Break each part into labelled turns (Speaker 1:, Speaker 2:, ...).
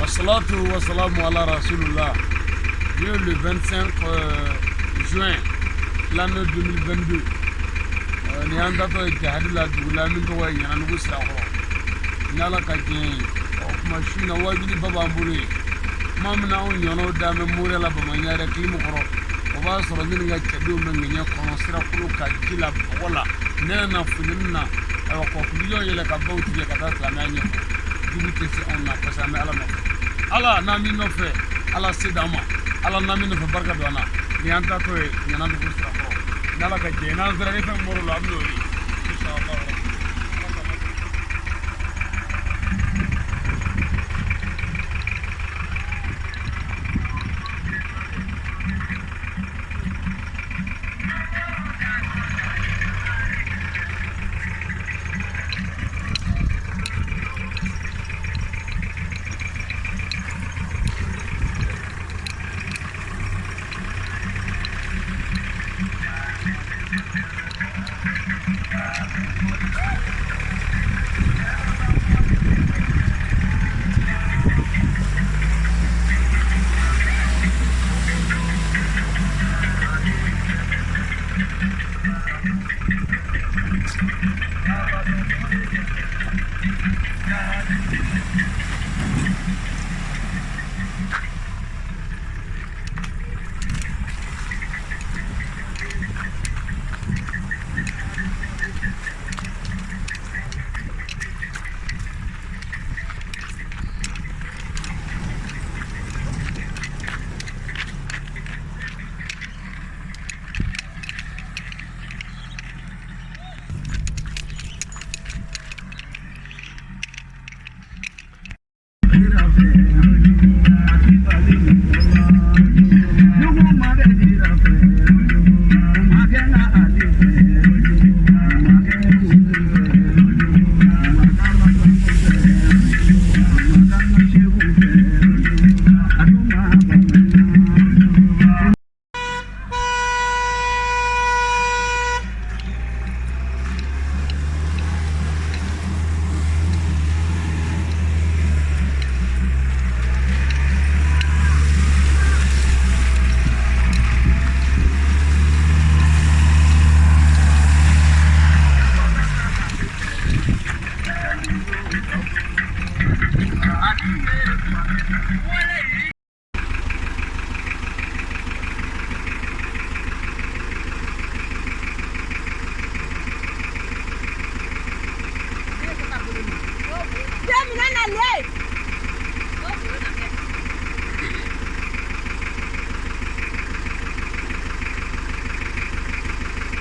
Speaker 1: Wassalatu wassalamu ala rasulullah. Dieu le 25 juin l'année 2022. Ni an taatɔ ye jahadi la dugu la min tɔgɔ ye Ɲananugu Sirakɔrɔ. Ni Ala ka diɲɛ ye, ɔ kuma su in na wajuliba b'an bolo yen. Tuma min na anw ɲɔnɔw da bɛ moriya la Bamakɔ yɛrɛ kilimu kɔrɔ, o b'a sɔrɔ ne ni n ka cɛdenw bɛ ŋɛɲɛ kɔnɔ sirakolo ka ji la bɔgɔ la nɛnɛ na funteni na, ayiwa kɔkulujaw yɛlɛ ka baw tigɛ ka taa silamɛya ɲɛfɔ. Jugu tɛ se anw na parce que an bɛ Ala nɔfɛ. Ala n'an b'i nɔfɛ, Ala se d'an ma. Ala n'an b'i nɔfɛ, barika don an na. Nin y'an taatɔ ye Ɲanadugu Sirakɔrɔ. Ni Ala ka jɛ ye, n'an sera ni fɛn bɔr'o la, an bɛn'o ye. Inshallah.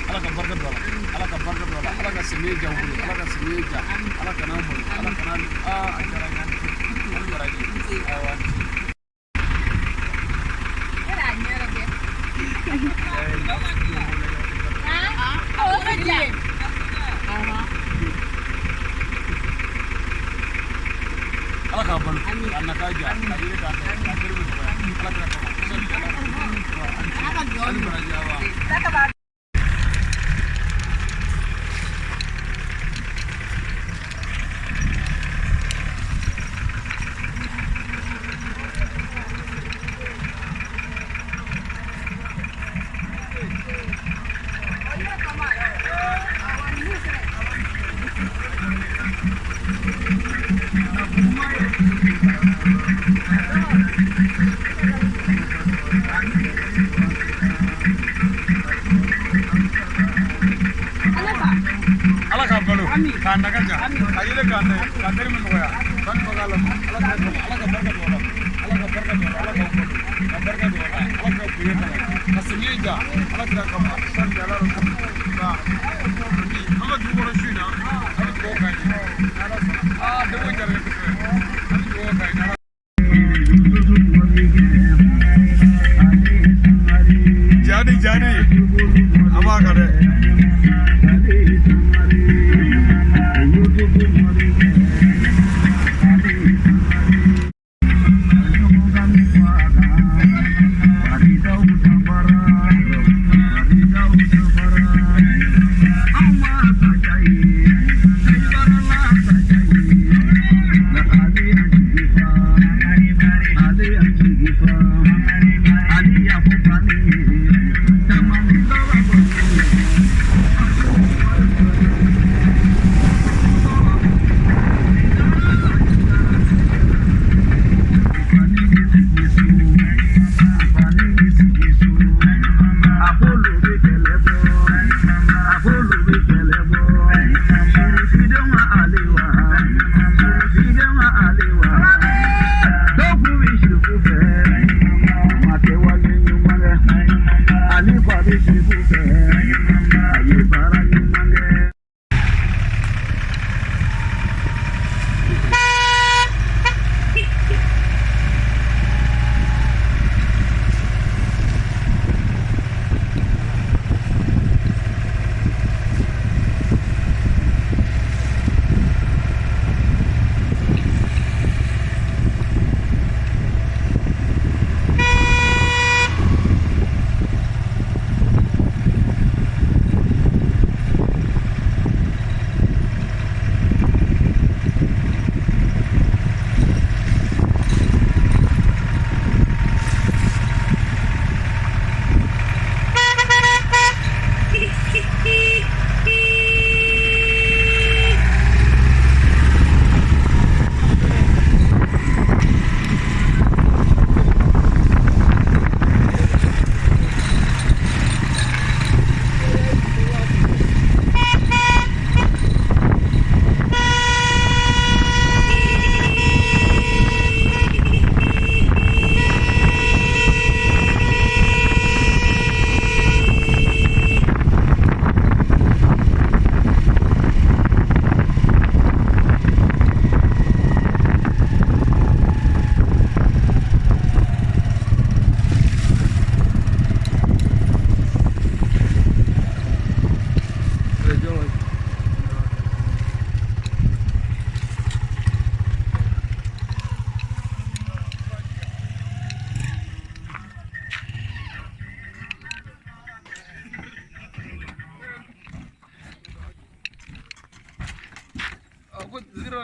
Speaker 1: Ala ka barika don a la, Ala ka barika don a la, Ala ka samiya diya u bolo, Ala ka samiya diya, Ala kana malo, Ala kana aa a diyara n ye, an ni baraji, ayiwa. Ala k'a balo, a na k'a diya, a yiri k'a dɛ, a gere bɛ nɔgɔya, Ala kira kama. An ni baraji, awa. Ala k'a balo, k'a naga ja, k'a yelen k'a nɛ, k'a teri min nɔgɔya, k'an baga la, Ala k'a kama, Ala ka barika don a la, Ala ka barika don a la, Ala k'aw balo, ka barika don a la, Ala ka bonya kama, ka samiya ja, Ala kira kama, sani Ala kama. An bɛ dugu kɔnɔ su in na, an bɛ dugawu k'a ye, Ala sɔnna. Aa denko diyara n ye kosɛbɛ, an bɛ dugawu k'a ye. Jadi jadi, an b'a kan dɛ.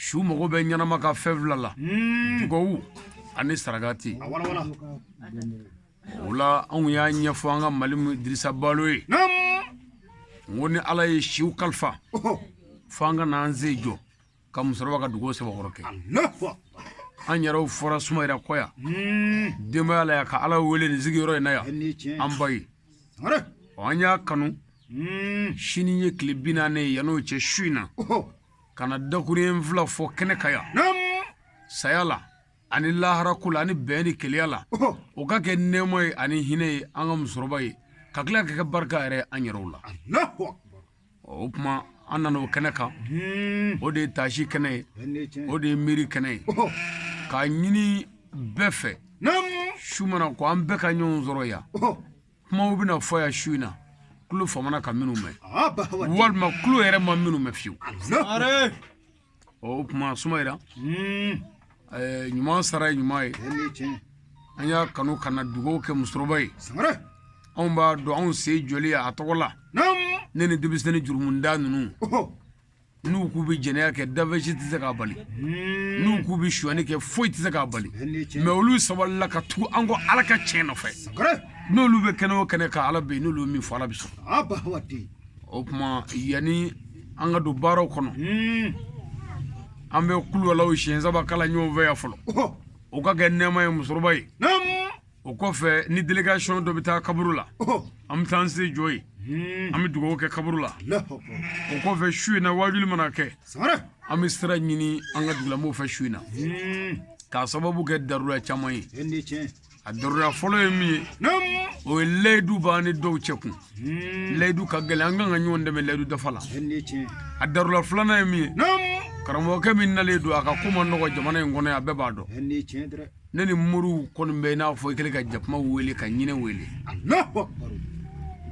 Speaker 1: Su mago bɛ ɲɛnama ka fɛn fila la, dugawu ani sarakati. O la anw y'a ɲɛfɔ an ka Malimu Dirisa Balo ye. N ko ni Ala ye siw kalifa, fo an ka n'an sen jɔ ka musokɔrɔba ka dugawu sɛbɛkɔrɔ kɛ. An yɛrɛw fɔra Sumayira kɔ yan, denbaya la yan, ka Ala wele nin sigiyɔrɔ in na yan, an ba ye. An y'a kanu sini ye tile 40 ye, yann'o cɛ su in na, ka na dakuruɲɛ fila fɔ kɛnɛ kan yan, saya la ani laharako la ani bɛn ni keleya la, o ka kɛ nɛɛma ye ani hinɛ ye an ka musokɔrɔba ye, ka tila ka kɛ barika yɛrɛ an yɛrɛw la. O tuma an nana o kɛnɛ kan, o de ye taasi kɛnɛ ye, o de ye miiri kɛnɛ ye, k'a ɲini bɛɛ fɛ su mana ko an bɛɛ ka ɲɔgɔn sɔrɔ yan. Kumaw bɛna fɔ yan su in na, tulo famana ka minnu mɛn, walima tulo yɛrɛ ma minnu mɛn fiyewu. O tuma Sumayira, ɲuman sara ye ɲuman ye. An y'a kanu ka na dugawu kɛ musokɔrɔba ye. Anw b'a dɔn anw sen jɔli a tɔgɔ la, ne ni denmisɛnnin jurumunda ninnu, n'u k'u bɛ jɛnɛya kɛ, dafɛsi tɛ se k'a bali, n'u k'u bɛ sonyani kɛ, foyi tɛ se k'a bali, mɛ olu sabalila ka tugu an kɔ Ala ka tiɲɛ nɔfɛ. N'olu bɛ kɛnɛ o kɛnɛ kan, Ala bɛ yen, n'olu ye min fɔ Ala bɛ sɔn. O tuma yanni an ka don baaraw kɔnɔ, an bɛ kuluwalaw siɲɛ 3 kalan ɲɔgɔn fɛ yan fɔlɔ, o ka kɛ nɛɛma ye musokɔrɔba ye. O kɔfɛ ni délégation dɔ bɛ taa kaburu la, an bɛ taa an se jɔ yen, an bɛ dugawu kɛ kaburu la. O kɔfɛ su in na, waajuli mana kɛ, an bɛ sira ɲini an ka dugulamɔgɔw fɛ su in na, k'a sababu kɛ daruya caman ye. A daruya fɔlɔ ye min ye, o ye layidu b'an ni dɔw cɛ kun. Layidu ka gɛlɛn, an kan ka ɲɔgɔn dɛmɛ layidu dafa la. A daruya filanan ye min ye, karamɔgɔkɛ min nalen don, a ka ko man nɔgɔ jamana in kɔnɔ yan, bɛɛ b'a dɔn. Ne ni moriw kɔni bɛ i n'a fɔ i kɛlen ka jakuma wele ka ɲinɛ wele.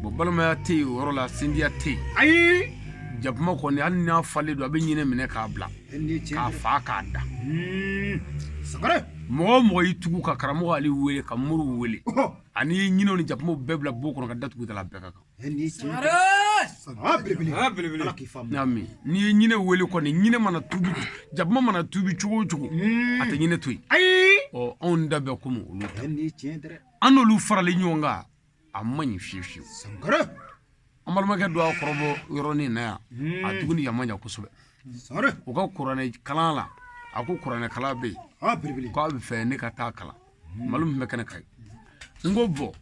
Speaker 1: Bon, balimaya tɛ yen o yɔrɔ la, sindiya tɛ yen. Ayi, jakuma kɔni, hali n'a falen don, a bɛ ɲinɛ minɛ k'a bila, k'a fa k'a da. Mɔgɔ o mɔgɔ y'i tugu ka karamɔgɔ Ali wele, ka moriw wele, ani i ye ɲinɛw ni jakumaw bɛɛ bila bon kɔnɔ ka datugu da la, bɛɛ ka kan. N'i ye ɲinɛ wele kɔni, ɲinɛ mana tubi, jakuma mana tubi cogo o cogo, a tɛ ɲinɛ to yen. Ɔ, anw da bɛ komi olu ta, an n'olu faralen ɲɔgɔn kan, a man ɲi fiyewu fiyewu. An balimakɛ dɔ y'a kɔrɔbɔ yɔrɔnin na yan, a tuguni yan man jan kosɛbɛ. U ka kuranɛ kalan la, a ko kuranɛ kalan bɛ yen, k'a bɛ fɛ ne ka taa kalan. Malo min bɛ kɛnɛ kan ye, n ko bɔn,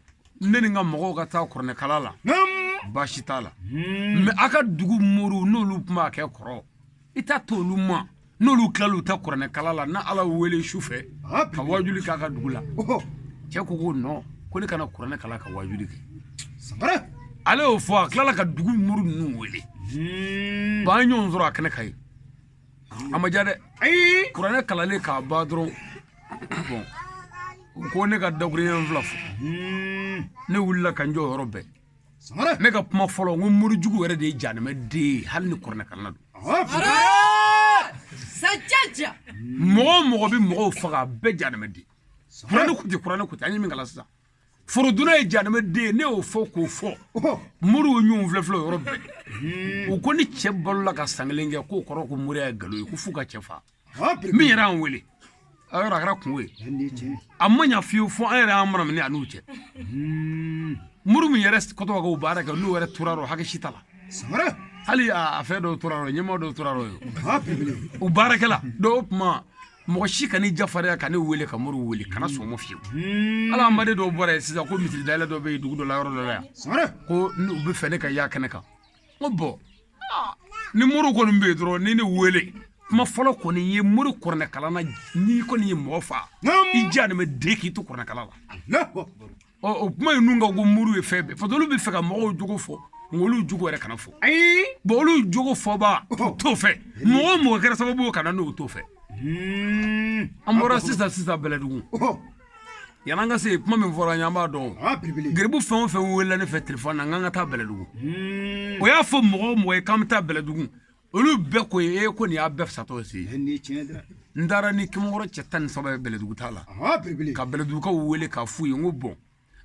Speaker 1: ne ni n ka mɔgɔw ka taa kuranɛ kalan la, baasi t'a la, mɛ a ka dugu moriw, n'olu tun b'a kɛ kɔrɔ, i t'a to olu ma, n'olu tilal'u ta kuranɛ kalan la, na Ala wele su fɛ ka wajuli k'a ka dugu la. Cɛ ko ko non, ko ne kana kuranɛ kalan ka wajuli kɛ. Ale y'o fɔ, a tilala ka dugu mori ninnu wele. Bon, an ye ɲɔgɔn sɔrɔ a kɛnɛ kan yen, a ma diya dɛ. Kuranɛ kalanlen k'a ban dɔrɔn, bon, u ko ne ka dakuruɲɛ fila fɔ. Ne wulila ka n jɔ o yɔrɔ bɛɛ. Ne ka kuma fɔlɔ, n ko mori jugu yɛrɛ de ye janɛmɛ den ye, hali ni kuranɛ kalanna don. Mɔgɔ o mɔgɔ bɛ mɔgɔw faga, a bɛɛ janɛmɛ den. Kuranɛ ko ten, kuranɛ ko ten, an ye min kalan sisan. Forodonna ye janɛmɛ den ye, ne y'o fɔ k'o fɔ. Moriw ye ɲɔgɔn filɛ filɛ o yɔrɔ bɛɛ. U ko ni cɛ balola ka san kelen kɛ, k'o kɔrɔ ko moriya ye nkalon ye, ko f'u ka cɛ fa. Min yɛrɛ y'an wele, a yɔrɔ a kɛra kungo ye, a ma ɲa fiyewu, fo an yɛrɛ y'an mana minɛ a n'u cɛ. Mori min yɛrɛ kɔtɔ ka o baara kɛ, n'u yɛrɛ tora rɔ, hakɛ si t'a la. Hali a fɛn dɔw tora rɔ, ɲɛmaa dɔw tora rɔ ye u baarakɛla dɔw. Tuma mɔgɔ si kan'i jafarinya ka ne wele ka moriw wele, kana sɔn o ma fiyewu. Ala, an baden dɔw bɔra yen sisan ko misiri dayɛlɛ dɔ bɛ yen dugu dɔ la, yɔrɔ dɔ la yan, ko u bɛ fɛ ne ka y'a kɛnɛ kan. N ko bɔn, ni moriw kɔni bɛ yen dɔrɔn, ni ne wele, kuma fɔlɔ kɔni ye mori kuranɛ kalan na, n'i kɔni ye mɔgɔ fa, i janɛmɛ den k'i to kuranɛ kalan la. Ɔ, o kuma in nun ka ko moriw ye fɛn bɛɛ, parce que olu bɛ fɛ ka mɔgɔw jogo fɔ, nka olu jogo yɛrɛ kana fɔ. Bɔn, olu jogo fɔba t'o fɛ. Mɔgɔ o mɔgɔ kɛra sababu ye ka na n'o t'o fɛ. An bɔra sisan sisan Bɛlɛdugu, yan'an ka se, kuma min fɔra an ye, an b'a dɔn. Geribu fɛn o fɛn welela ne fɛ telefɔni na, n k'an ka taa Bɛlɛdugu, o y'a fɔ mɔgɔ o mɔgɔ ye k'an bɛ taa Bɛlɛdugu, olu bɛɛ ko ye ko nin y'a bɛɛ fisatɔ se. N taara ni kɛmɛkɔrɔ cɛ 13 ye Bɛlɛdugu t'a la, ka Bɛlɛdugukaw wele k'a f'u ye, n ko bɔn,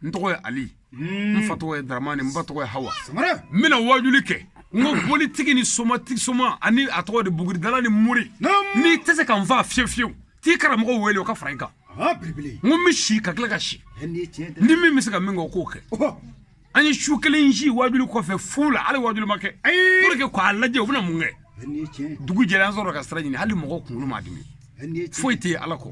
Speaker 1: n tɔgɔ ye Ali, n fa tɔgɔ ye Daramani, n ba tɔgɔ ye Hawa, n bɛna wajuli kɛ. N ko bolitigi ni somatigi soma ani a tɔgɔ de buguridala ni mori n'i tɛ se ka n faa fiyewu fiyewu t'i karamɔgɔ wele o ka fara i kan. N ko n bɛ si ka tila ka si ni min bɛ se ka min kɛ o k'o kɛ. An ye su kelen si wajuli kɔfɛ fu la, hali wajuli ma kɛ pour que k'a lajɛ u bɛna mun kɛ. Dugu jɛra an sɔrɔ ka sira ɲini, hali mɔgɔw kunkolo ma dimi. Foyi tɛ ala kɔ.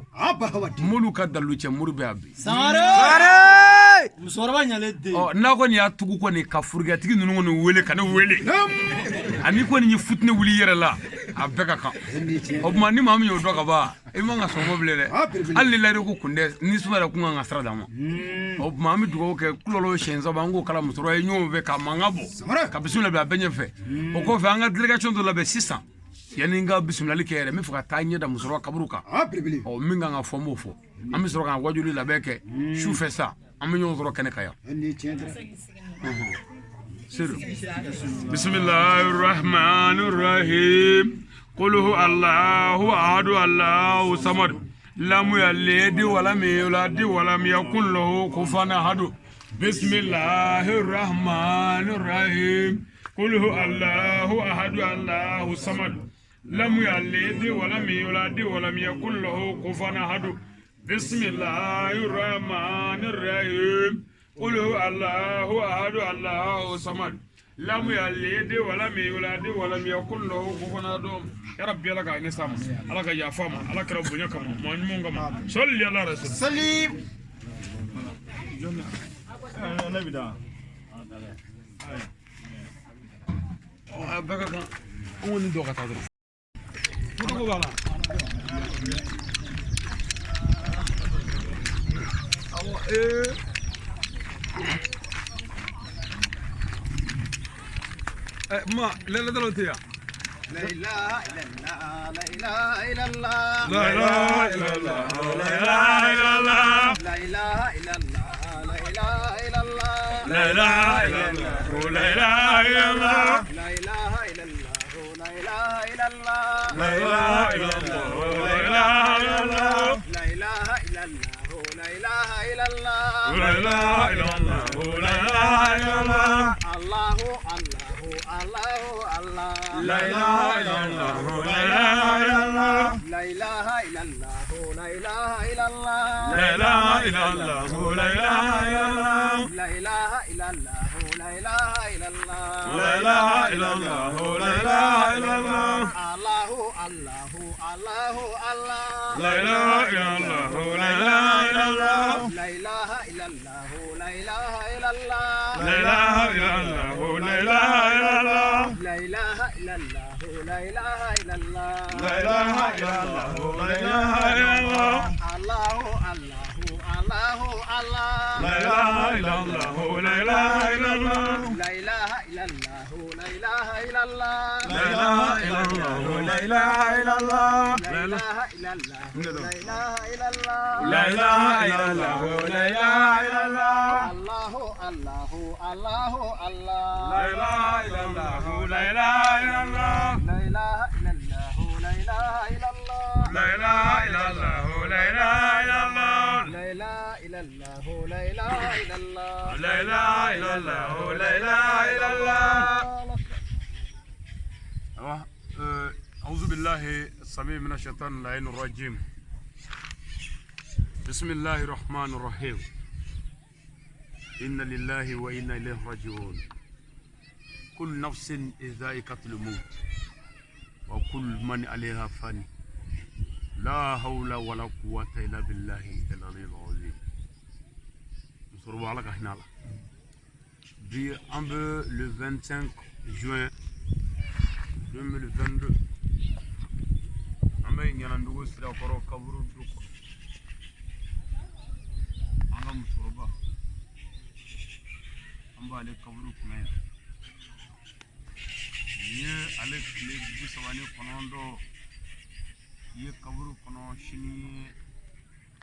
Speaker 1: Molu ka dalilu cɛ mori bɛ yan bi.
Speaker 2: Sangare! Musokɔrɔba ɲalen den.
Speaker 1: Ɔ n'a kɔni y'a tugu kɔni ka furukɛtigi ninnu kɔni wele ka ne wele. Ani kɔni ye futinɛ wuli i yɛrɛ la, a bɛɛ ka kan. O tuma ni maa min y'o dɔn ka ban, i man ka sɔn o bilen dɛ. Hali ni layidu ko kun tɛ, ni suma yɛrɛ kun kan ka sira d'an ma. O tuma an bɛ dugawu kɛ kulɔlɔ siɲɛ saba, an k'o kala musokɔrɔba ye ɲɔgɔn fɛ ka mankan bɔ, ka bisimila bila a bɛɛ ɲɛfɛ. O kɔfɛ an ka délégation dɔ labɛn sisan. Yanni n ka bisimilali kɛ yɛrɛ, n bɛ fɛ ka taa ɲɛ da musokɔrɔba kaburu kan. Ɔ min kan ka fɔ n b'o fɔ. An bɛ sɔrɔ ka wajuli labɛn kɛ su fɛ sa, an bɛ ɲɔgɔn sɔrɔ kɛnɛ kan yan. Bismillahirrahmanirrahim. Qul huwa Allahu ahad, Allahu samad. Lam yalid wa lam yulad wa lam yakun lahu kufuwan ahad. Bismillahirrahmanirrahim. Qul huwa Allahu ahad, Allahu samad. Lam yalid wa lam yulad wa lam yakun lahu kufuwan ahad. Bismillahirrahmanirrahim. Qul huwa Allahu ahad, Allahu samad. Lam yalid wa lam yulad wa lam yakun lahu kufuwan ahad. Ya Rabbi, ala ka hinɛ s'a ma, ala ka yafa ma, ala kɛra bonya kama, maa ɲuman kama. Salli ala rasul.
Speaker 2: Salim.
Speaker 1: A bɛɛ ka kan an kɔni dɔ ka taa dɔrɔn. Foroko b'a la. Awɔ ee. Ma lɛlɛdalaw tɛ yan.
Speaker 3: La ilaha illallah, la ilaha illallah.
Speaker 1: La ilaha illallah, la ilaha illallah.
Speaker 3: La ilaha illallah, la ilaha illallah.
Speaker 1: La ilaha illallah, la ilaha illallah.
Speaker 3: La ilaha illallah, la ilaha illallah.
Speaker 1: La ilaha illallah, la ilaha illallah.
Speaker 3: La ilaha illallah, la ilaha illallah.
Speaker 1: La ilaha illallah, la ilaha illallah.
Speaker 3: Allahu Allahu Allahu Allah.
Speaker 1: La ilaha illallah, la ilaha illallah.
Speaker 3: La ilaha illallah, la ilaha illallah.
Speaker 1: La ilaha illallah, la ilaha illallah.
Speaker 3: La ilaha illallah, la ilaha illallah.
Speaker 1: La ilaha illallah, la ilaha illallah.
Speaker 3: Allahu Allahu Allahu Allah.
Speaker 1: La ilaha illallah, la ilaha illallah.
Speaker 3: La ilaha illallah, la ilaha illallah.
Speaker 1: La ilaha illallah, la ilaha illallah.
Speaker 3: La ilaha illallah, la ilaha illallah.
Speaker 1: La ilaha illallah, la ilaha illallah.
Speaker 3: Allahu Allahu Allahu Allah.
Speaker 1: La ilaha illallah, la ilaha illallah.
Speaker 3: La ilaha illallah, la ilaha illallah.
Speaker 1: La ilaha illallah, la ilaha illallah.
Speaker 3: La ilaha illallah, la ilaha illallah.
Speaker 1: La ilaha illallah, la ilaha illallah.
Speaker 3: Allahu Allahu Allahu Allah.
Speaker 1: La ilaha illallah, la ilaha illallah.
Speaker 3: La ilaha illallah, la ilaha illallah.
Speaker 1: La ilaha illallah, la ilaha illallah.
Speaker 3: La ilaha illallah, la ilaha illallah.
Speaker 1: La ilaha illallah, la ilaha illallah. أعوذ بالله السميع من الشيطان اللعين الرجيم. بسم الله الرحمن الرحيم. إن لله وإنا إليه راجعون. كل نفس ذائقة الموت وكل من عليها فان. لا حول ولا قوة إلا بالله العلي العظيم. Musokɔrɔba ala ka hinɛ a la. Bi an bɛ le 25 juin 2022, an bɛ Ɲanandugu Sirakɔrɔ kaburu du kɔnɔ. An ka musokɔrɔba, an b'ale kaburu kunna yan. Nin ye ale tile 39 ye kaburu kɔnɔ, sini ye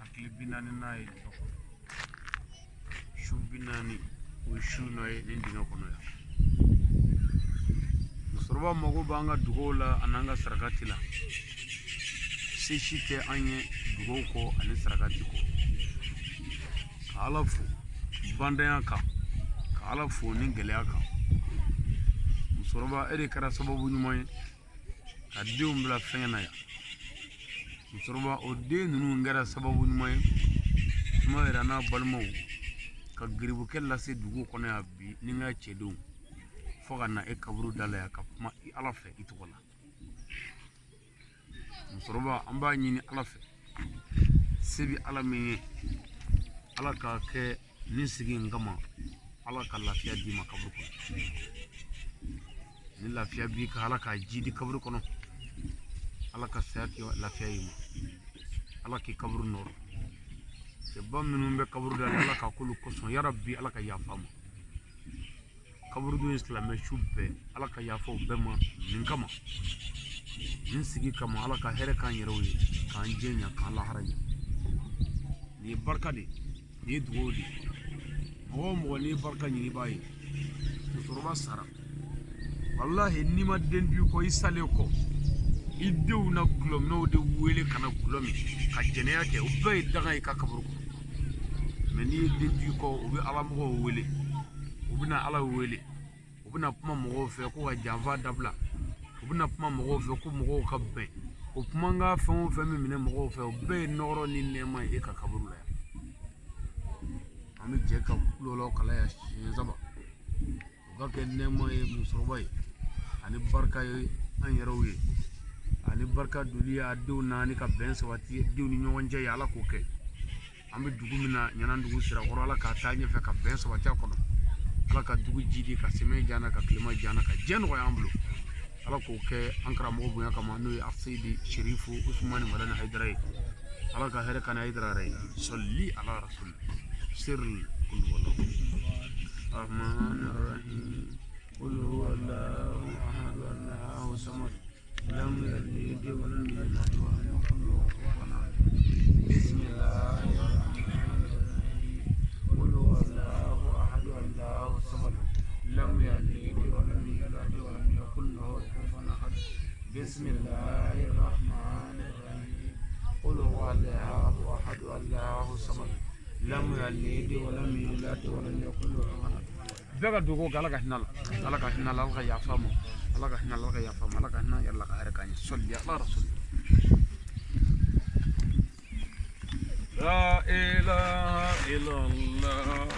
Speaker 1: a tile 40nan ye dingɛ kɔnɔ. Su 40 o ye su nɔ ye nin dingɛ kɔnɔ yan. Musokɔrɔba mago b'an ka dugaw la an'an ka sarakati la. Se si tɛ an ye dugaw kɔ ani sarakati kɔ. Ka Ala fo bandanya kan, ka Ala fo ni gɛlɛya kan. Musokɔrɔba Musokɔrɔba, e de kɛra sababu ɲuman ye ka denw bila fɛn na yan. Musokɔrɔba, o den ninnu kɛra sababu ɲuman ye kuma yɛrɛ n'a balimaw ka geribukɛ lase dugu kɔnɔ yan bi ni n ka cɛdenw fo ka na e kaburu da la yan ka kuma i Ala fɛ i tɔgɔ la. Musokɔrɔba, an b'a ɲini Ala fɛ, se bɛ Ala min ye, Ala k'a kɛ nin sigi in kama, Ala ka lafiya d'i ma kaburu kɔnɔ. Ni lafiya b'i kan, Ala k'a ji di kaburu kɔnɔ. Ala ka saya kɛ lafiya y'i ma. Ala k'i kaburu nɔrɔ. Cɛba minnu bɛ kaburu da la, Ala ka k'olu kosɔn, yarabi Ala ka yafa ma. Kaburudon ye silamɛ su bɛɛ, Ala ka yafa o bɛɛ ma nin kama, nin sigi kama. Ala ka hɛrɛ k'an yɛrɛw ye, k'an jɛ ɲa, k'an lahara ɲa. Nin ye barika de ye, nin ye dugawu de ye. Mɔgɔ o mɔgɔ n'i ye barika ɲini, i b'a ye. Musokɔrɔba sara, walahi n'i ma den di kɔ, i salen kɔ, i denw na gulɔminɛw de wele ka na gulɔ min ka jɛnɛya kɛ, o bɛɛ ye danga ye ka kaburu kɔnɔ. Mɛ n'i ye den di kɔ, u bɛ alamɔgɔw wele, u bɛna Ala wele, u bɛna kuma mɔgɔw fɛ ko ka janfa dabila, u bɛna kuma mɔgɔw fɛ ko mɔgɔw ka bɛn. O kumakan fɛn o fɛn bɛ minɛ mɔgɔw fɛ, o bɛɛ ye nɔrɔ ni nɛɛma ye e ka kaburu la yan. An bɛ jɛ ka kulɔlɔ kala yan siɲɛ 3, o ka kɛ nɛɛma ye musokɔrɔba ye, ani barika ye an yɛrɛw ye, ani barika doli ye a denw na, ani ka bɛn sabati denw ni ɲɔgɔn cɛ ye. Ala k'o kɛ. An bɛ dugu min na, Ɲanadugu Sirakɔrɔ, Ala k'a taa ɲɛfɛ ka bɛn sabati a kɔnɔ. Ala ka dugu jidi, ka sɛmɛ diya, ka tilema diya, ka diɲɛ nɔgɔya an bolo. Ala k'o kɛ an karamɔgɔ bonya kama, n'o ye Aseyidi Sherifu Usumani Madani Hayidara ye. Ala ka hɛrɛ kana Hayidara yɛrɛ ye. Sɔli ala rasul sirri kul huwallahu rahman rahim qul huwallahu ahad allahu samad lam yalid wa lam yulad wa lam yakul lahu kufuwan ahad. Bismillahir rahmanir rahim qul huwallahu ahad allahu samad lam yalid wa lam yulad wa lam yakul lahu kufuwan ahad. Bismillahir rahmanir rahim qul huwallahu ahad allahu samad lam yalid wa lam yulad wa lam yakul lahu kufuwan ahad. Bɛɛ ka dugawu kɛ, Ala ka hinɛ la, Ala ka hinɛ la, Ala ka yafa ma, Ala ka hinɛ la, Ala ka yafa ma, Ala ka hinɛ yɛrɛ la, ka hɛrɛ k'an ye. Sɔli ala rasul. La ilaha illallah,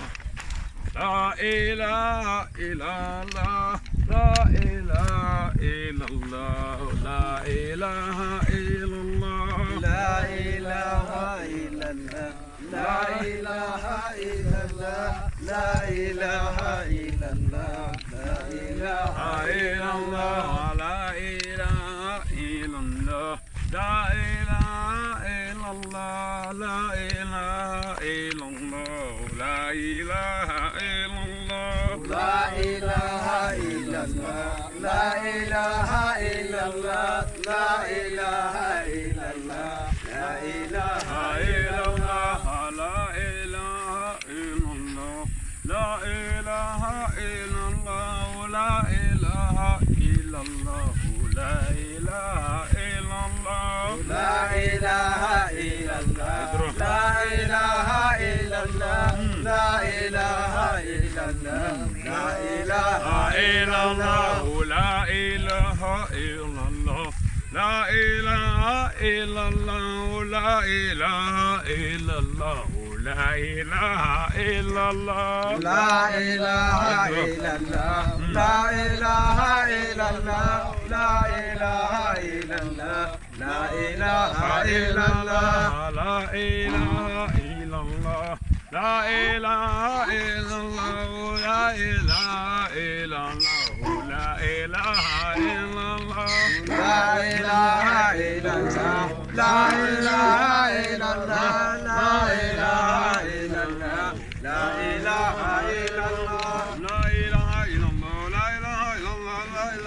Speaker 1: la ilaha illallah, la ilaha illallah, la ilaha illallah,
Speaker 3: La ilaha illallah, la ilaha illallah, la ilaha illallah, la ilaha
Speaker 1: illallah, la ilaha illallah, la ilaha illallah, la ilaha illallah, la ilaha illallah,
Speaker 3: La ilaha illallah, la ilaha illallah, la ilaha illallah, la ilaha
Speaker 1: illallah, la ilaha illallah, la ilaha illallah, la ilaha illallah, la ilaha illallah,
Speaker 3: La ilaha illallah, la ilaha illallah, la ilaha illallah, la ilaha
Speaker 1: illallah, la ilaha illallah, la ilaha illallah, la ilaha illallah, la ilaha illallah,
Speaker 3: La ilaha illallah, la ilaha illallah, la ilaha illallah, la ilaha illallah,
Speaker 1: la ilaha illallah, la ilaha illallah, la ilaha illallah, la ilaha illallah,
Speaker 3: La ilaha illallah, la ilaha illallah, la ilaha illallah, la ilaha illallah,
Speaker 1: La ilaha illallah, la ilaha illallah, la ilaha illallah, la ilaha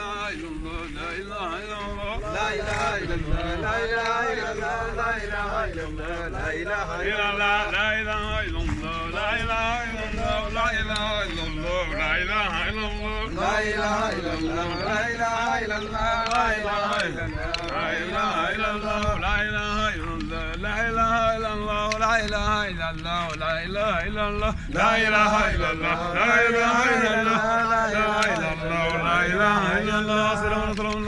Speaker 1: illallah,
Speaker 3: La ilaha illallah, la ilaha illallah, la ilaha illallah, la ilaha
Speaker 1: illallah, la ilaha illallah, la ilaha illallah, la ilaha illallah, la إله إلا الله لا إله إلا الله لا إله إلا الله لا إله إلا الله لا إله إلا الله لا إله إلا الله لا إله إلا الله لا إله إلا الله لا إله إلا الله لا إله إلا الله لا إله إلا الله لا إله إلا الله لا إله إلا الله. سلام سلام.